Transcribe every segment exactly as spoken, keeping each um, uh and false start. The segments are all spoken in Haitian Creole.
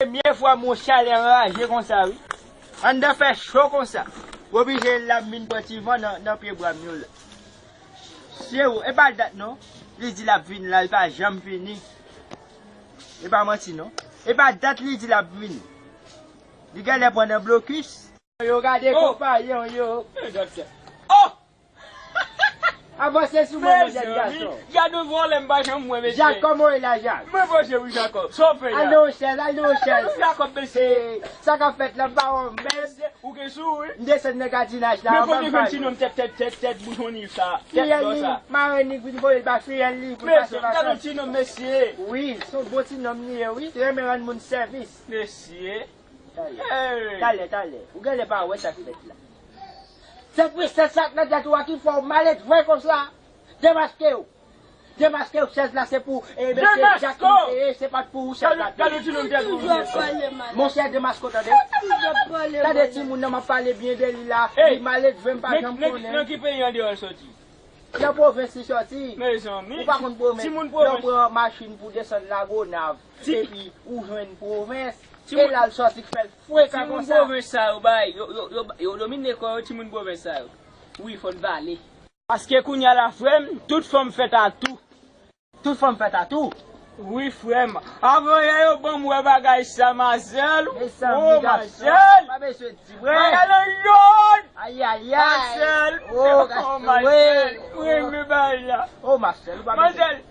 Premye fwa m wè chalè anraje konsa, wi. Anndan fè cho konsa. W oblije l ap vin pran ti van nan, nan pye bra m yo la. Se ou, e pa dat non. Li di l ap vin la, li pa janm vini. E pa manti non. E pa dat li di l ap vini. Li genlè pran nan blokis. Yo gade konpayon yo. Men dat sa. Oh! Avanse sou mwen, Mezanmi, gason. Gad yon vòlè m pa janm wè, mesye. Jakòb, mwen la, Jak. Mwen panse wi, Jakòb. Sa w fè la? Al nan yon chèz, al nan yon chèz. Jakòb, mesye. Eh, sa k ap fèt la, m pa wè w menm. Mesye, ou gen sou, wi. M desann nan gadinaj la. Men kote jwenn ti nonm tèt, tèt, tèt, tèt, bouchon ni sa. Tèt dò sa. Marenn ni vin voye l ba fiyèl li pou l pase vakans. Mesye, gad yon ti nonm, mesye. Wi, se yon bon ti nonm li ye, wi. Renmen rann moun sèvis. Mesye. Talè. Hey! Talè, talè. Ou genlè pa wè sa k fèt la. Se presans sa k nan tèt ou a ki fè w maledve konsa. Demaske w. Demaske w, chèz la se pou, eh, mesye Jak li te ye, se pa t pou ou chèz la te ye. Gade, gade ti nonm tèt wouj. Monchè, demaske w tande. Tande timoun nan, m ap pale byen de li la. Hey! Li maledve, m pa janm konnen. Nan ki peyi andeyò l soti? Nan pwovens li soti. Mezanmi. Ou pa konn pwovens. Timoun pwovens. Lè w pran machin pou desann Lagonav, epi ou jwenn pwovens, e la l soti k fè l frekan konsa. Timoun pwovens sa yo bay, yo, yo, yo, yo domine kò yo, timoun pwovens sa yo. Wi, fò n vale. Paske kounye a la, frè m, tout fanm fè tatou. Tout fanm fè tatou? Wi, frè m. Avan yè yo ban m wè bagay sa, mazèl. Oh, mazèl. Pa bezwen di, frè. Bagay lan jòn. Ay, ay, ay. Mazèl. Oh, oh, mazèl. Wi, men bagay la. Oh, mazèl, ou pa bezwen. Mazèl.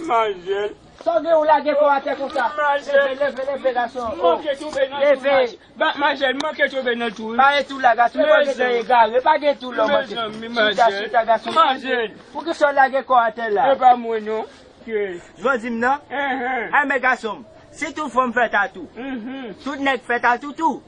Mazèl. Sa w gen ou lage kò atè konsa? Leve, leve, leve, gason. Manke tonbe nan tou. Leve. Ba, mazèl, manke tonbe nan tou, wi. Pa gen tou la, gason. Pa gen tou la, manke. Chita, chita, gason. Mazèl. Poukisa w lage kò atè la? E pa mwen, non. Jodi m nan? Ay, men gason m, si tout fanm fè tatou, tout nèg fè tatou tou.